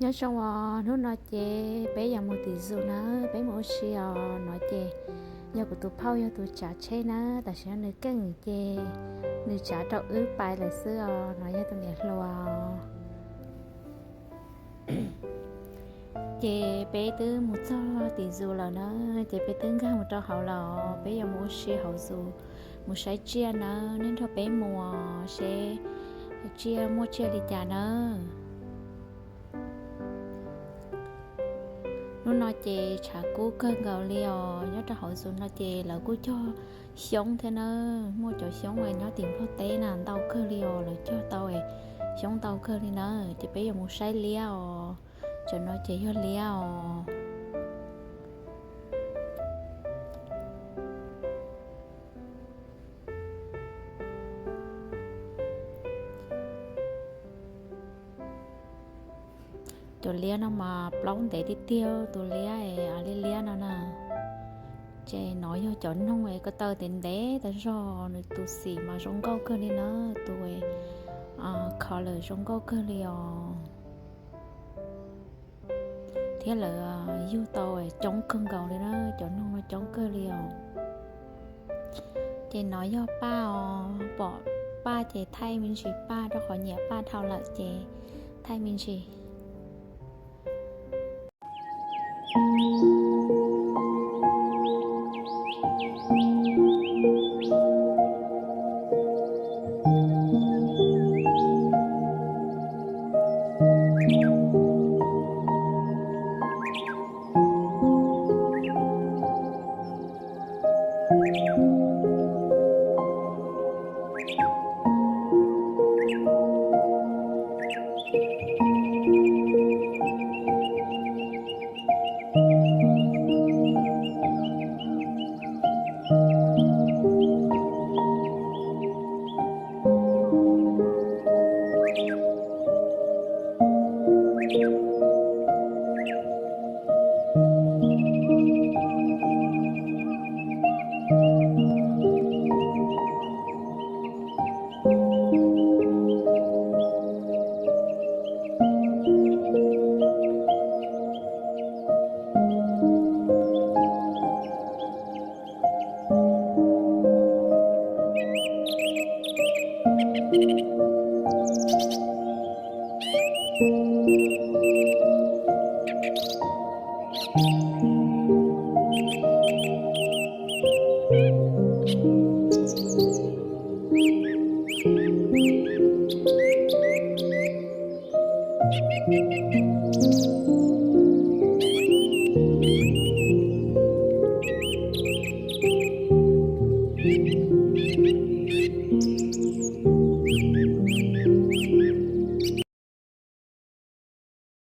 Nyob zoo os, hnub no ces peb yuav mus tim zoo na, peb mus ua si os. No ces yog kuv tus phauj yog tus tsav tsheb na, tam sim no nws keej ces nws tsav rau wb pais lawm xwb os. No yog tus niam hluas. Ces peb twb mus txog tim zoo lawm na, ces peb twb nkag mus rau hauv lawm. Peb yuav mus ua si hauv zoo, mus saib tsiaj na, nej nrog peb mus seb tsiaj muaj tsiaj li cas na. Hnub no ces tshav kub kawg nkaus li os. Nyob rau hauv zoo no ces lawv kuj cog xyoob thiab na, muaj cov xyoob uas nyob tim Nplog teb na ntau kawg li os, lawv cog tau xyoob ntau kawg li na. Ces peb yuav mus saib liab os, tam sim no ces yog liab os. Cov liab no mas plaub ntev tiag tiag, tus liab es liab liab no na. Ces no yog cov noog es ko taw ntev ntev tas zog, nws tus xim mas zoo nkauj kawg li na, tus color zoo nkauj kawg li os. Thiab lawv yug tau coob kawg nkaus li na, cov noog no coob kawg li os. Ces no yog paj os, pom paj ces thaij me ntsis paj, rau qhov nyiam paj dhau lawm ces thaij me ntsis.